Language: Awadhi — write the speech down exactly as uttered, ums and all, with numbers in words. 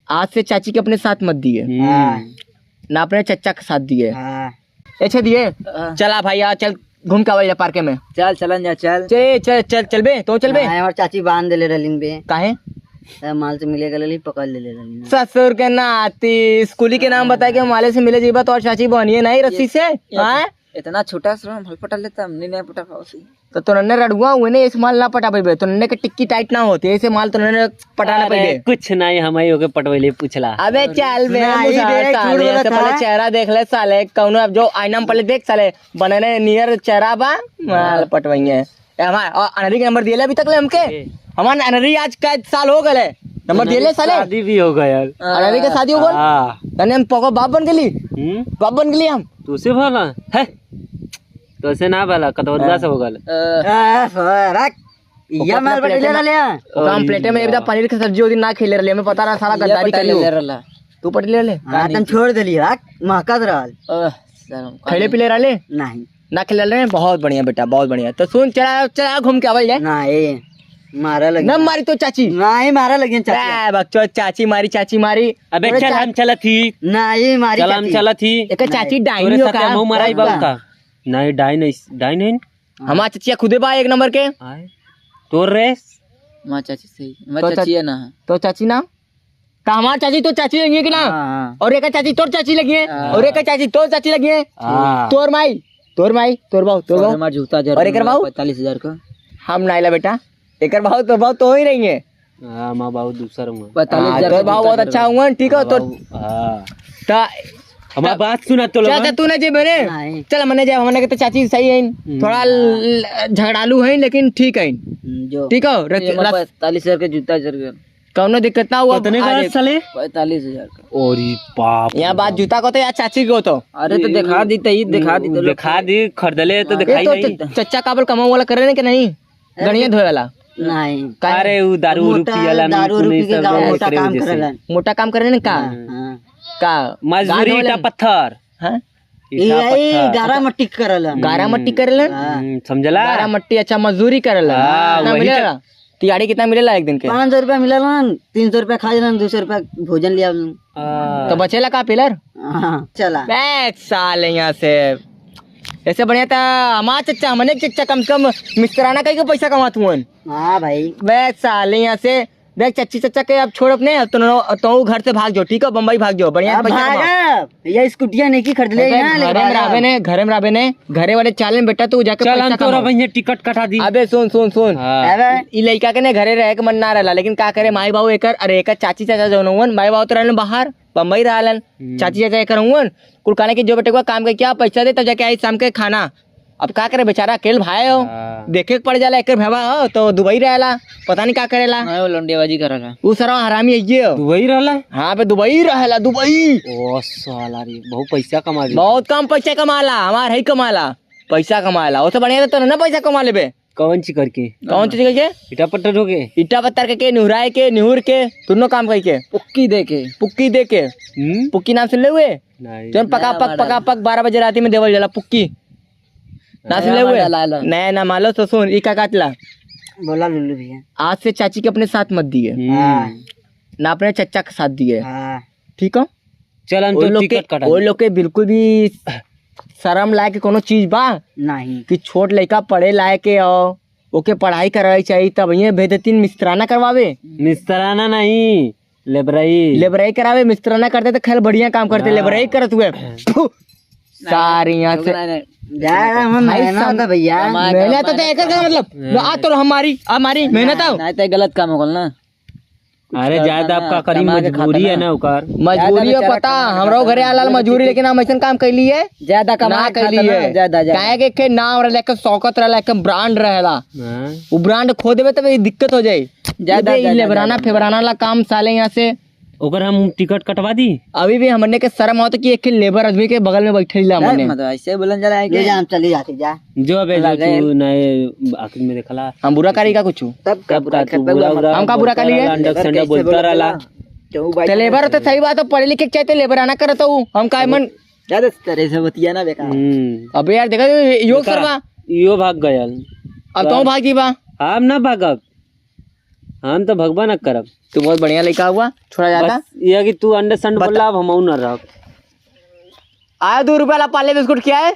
आज से चाची के अपने साथ मत दिए। हम्म। हाँ। ना अपने चच्चा के साथ दिए। हाँ। अच्छा दिए, हाँ। चला भाई, आ, चल घूम के आवल जा पार्के में। चल, चलन जा, चल। चल, चल, चल, चल बे, तो चल बे। हाँ, हमार चाची बांध देले रहलिन बे। काहे? ए, माल से मिले गले, पकड़ लेले रहलिन। ससुर के नाती, स्कूली के नाम बता के माले से मिले जीबा, तो और चाची बनिए नहीं रस्सी से, ये हाँ? इतना छोटा सा हम हल पटा लेता, हमने नहीं पटा पावसी। तो तोनन्ने रड़ुआ हुए ने, ऐसे माल ना पटा पाइबे, तोनन्ने के टिक्की टाइट ना होती, ऐसे माल तोनन्ने पटा ना अरे, पाइबे। कुछ नहीं, हम ही ओके पटवैले पूछला। अबे चल बे, नहीं मुसहर बे, साले, झूठ बोलत ऐसे पहले था। चेहरा देख ले साले, कौनो अब जो आईना में पहले देख साले, बनने नियर चेहरा बा, माल हाँ। पटवैये। ए, हमार, और अनरी के नंबर दिए ले अभी तक ले हमके? ए। हमार अनरी आज कई साल हो गए, नंबर दिए ले साले? शादी भी हो गया यार। अनरी के शादी हो गल? हाँ। तने हम पको बाप बन गेली? हम्म? बाप बन गेली हम? तू से भला? है? तो से ना भला, कतौरुआ से हो गल। ए, रख। या ओकरा माल पर प्लेटे ले में, ले। ओकरा हम प्लेटे में एक दाम पनीर के सब्जी ओ दिन ना खिले रहले, हमें पता रहा साला या गद्दारी पटेल करियो। ले रहला। तू पटेल ले ले? हाँ, तन छोड़ देली, रख, महकत रहल। ओह, शर्म। खैले पीले रहले? नहीं। ना खिले रहले? बहुत बढ़िया बेटा, बहुत बढ़िया। तो सुन, चला, चला घूम के आवल जाए। नहीं, मारा लगी। ना मारी तो चाची। नहीं, मारा लगी चाची। ए, बकचोद, चाची मारी, चाची मारी। अबे तोरे चल, चा- हम चलत ही। नहीं, मारी चल, हम चाची। चलत ही। एक चाची नहीं। डाइन तोरे हो साथ का? हम मराई बाबू का? नहीं, डाइन है, डाइन है। हमार चचिया खुदे बा एक नंबर के। आए। तोर रे? हमार चाची सही। हमार तो चा-, चचिया ना है। तो चाची ना? तो हमार चाची तो चाची लगी है कि ना? हाँ, हाँ। और एक चाची तोर चाची लगी है। हाँ। और एक चाची तोर चाची लगी है। हाँ। तोर माई, तोर माई, तोर बाऊ, तोर और बाऊ। हमार जूता जर और एकर बाऊ? पैंतालीस हजार का। हम ना आइला बेटा। एकर बाऊ, तोर बाऊ तो हो ही रही है। हाँ, हमार बाऊ दूसर हुआ। पैंतालीस हजार हाँ, तोर का बाऊ जूता बहुत जर अच्छा हुआ, ठीक हो? हाँ, तो बाऊ, हाँ। ता हमार बात सुना तो चल, लोगन। चल, तू ना जेबे रे। नहीं। चल, मने जाए, हमने के तो चाची सही है, हम्म। थोड़ा ल-, झगड़ालू है, लेकिन ठीक है। हम्म, जो। ठीक हो? रच-, ये हमारे रस-, पैंतालीस हजार के जूता जर गए। कौनो दिक्कत ना हुआ। कितने का अरे, साले? पैंतालीस हजार का। ओरी बाप रे बाप। यहाँ बात जूता को तो या चाची को तो। अरे, तो दिखा दी, तो ई दिखा दी, तो दिखा दी, खरीदले तो ये दिखाई तो नहीं। च-, चच्चा काबल कमाऊ वाला करे ना कि नहीं? गणिया धोए वाला। नहीं। काहे? अरे, उ दारू उरू मोटा पियला, दारू उरू पी के गाँव मोटा काम करेलन। मोटा काम करेलन का? हाँ, हाँ। का? मजदूरी, गाँव ईटा वाला? पत्थर। हाँ? ईटा यही पत्थर। गारा मट्टी करेलन। गारा मट्टी करेलन? हाँ। हम्म, समझला? गारा मट्टी, अच्छा, मजदूरी करेलन। हाँ, ना वही मिलेला? तो। दिहाड़ी कितना मिलेला एक दिन के? पाँच सौ रुपया मिलेला, तीन सौ रुपया खा लेलन, दो सौ रुपया भोजन ले आवेलन। हाँ। तो बचेला का पिलर? हाँ, चला। बैठ साले यहाँ से। ऐसे बढ़िया था हमार चच्चा, हमने के चच्चा कम से कम मिस्त्राना कई के पैसा कमात हुअन। हाँ भाई। बैठ साले यहाँ से। देख चच्ची चच्चा के अब छोड़ अपने, अब तो, तो घर से भाग जाओ, ठीक है? बम्बई भाग जाओ, बढ़िया से अब पैसा कमाओ। भागब। ये स्कूटिया नहीं की खरीद ले देख, यहाँ, लेकिन घरे में भागब। रहबे ने, घरे में रहबे ने, घरे वाले चाले में बेटा, तू जाके चल, पैसा हम तोरा कमाओ। बहिने टिकट कटा दी। अबे सुन, सुन, सुन। हाँ। अबे। ई लइका के ने घरे रहे के मन ना रहला, लेकिन का करे, माई बाबू एकर, अरे एकर चाची चाचा जौन हुअन, माई बाबू तो रहलन बाहर, बम्बई रहलन, हम्म। चाची चाचा एकर हुअन, कुल कहने की जो बेटे को काम के क्या पैसा दे, तब जाके आई शाम के खाना। अब का करे बेचारा, अकेल भाई हो, हाँ। देखे के पड़ जाला, एकर भवा हो, तो दुबई रहेला, पता नहीं का करेला। नहीं, वो लौंडेबाजी करेला। उ सरवा हरामी है ये हो। दुबई रहला? हाँ बे, दुबई रहेला, दुबई। ओ साला रे, बहुत पैसा कमा ली। बहुत कम पैसा कमाला, हमार है कमाला, पैसा कमाला। वो तो बढ़िया तो ना पैसा कमा लेबे। कौन चीज करके? कौन चीज करके? ईटा पत्थर ढो के? ईटा पत्थर के, के निहुराए के, निहुर के, दोनों काम करके। पुक्की दे के। पुक्की दे के। हम्म? पुक्की नाम सुन ले हुए? नहीं। जौन पका नया पक, वाला। पका पक बारह बजे राती में देवल जाला पुक्की। नाम सुन ले नया हुए? वाला लाल। नया ना मालो तो सुन, ई का काटला? बोला लुल्लू भैया। आज से चाची के अपने साथ मत दिए। हम्म। हाँ। ना अपने चच्चा के साथ दिए। हाँ। ठीक हो? चल, हम वो तो लोग के, टिकट कटा वो दी। लोग के बिल्कुल भी शर्म लायक कोनो चीज बा? नहीं। कि छोट लइका पढ़े लायक के हो, ओके पढ़ाई करावे चाहिए, तब ये भेजतीन मिस्त्राना करवावे। मिस्त्राना नहीं, लेबराई। लेबराई करावे, मिस्त्राना करते तो खैर बढ़िया काम करते, हाँ। लेबराई करत हुए। फु, सारी यहाँ से। नहीं, नहीं। जा, हम भाई मेहनत सम-, है भैया। कमाए, मेहनत कमाए। तो एकर का मतलब? हाँ। आ तो हमारी, हमारी मेहनत आओ। नहीं, तो गलत काम हो गल ना। अरे, ज्यादा आप का करी, मजबूरी है ना ओकर। मजबूरी है, पता, हमरो घरे आलाल मजबूरी, लेकिन हम ऐसन काम कैली है, ज्यादा कमा ना कैली है। ज्यादा, ज्यादा। काहे के, के नाम रहला, के शौकत रहला, के ब्रांड रहला। हाँ। उ ब्रांड खो देबे, तब ये दिक्कत हो जाई। ज्यादा, ये ज्यादा, लेबराना, ज्यादा। फेबराना ला काम साले यहाँ से। ओकर हम टिकट कटवा दी। अभी भी हमने के शर्म आवत कि एक लेबर आदमी के बगल में बैठे ला नहीं, हमने। मतलब, ऐसे बोलन जाला है ले कि जा, हम चली जाती, जा। जो अबे, जो लगे। तू नए आखिर में देखला। हम बुरा करी का कुछ? तब का तब बुरा का कर तू बुरा बुरा उरा हम का बुरा बोलता करी है? रहला, अंडा लेबर संडा कैसे बोलता बोलत रहला। रहला? क्यों भाई? तो लेबर तो सही बात है, पढ़े लिखे के चाहिए, लेबर आना करत हूँ। हम का मन ज्यादा तरह से बतिया ना बेकार। हम्म। अबे यार, देखा यो देखा, सरवा। यो भाग गयल। अब तो भाग जी बा। हम ना भागब। हम तो भगबा न करब। तू बहुत बढ़िया लइका हुआ, छोड़ा जाता। बस ये कि तू अंडे संड बता। बोला, अब हम न रहब। आया दो रुपया ला पार्ले बिस्कुट खियाए।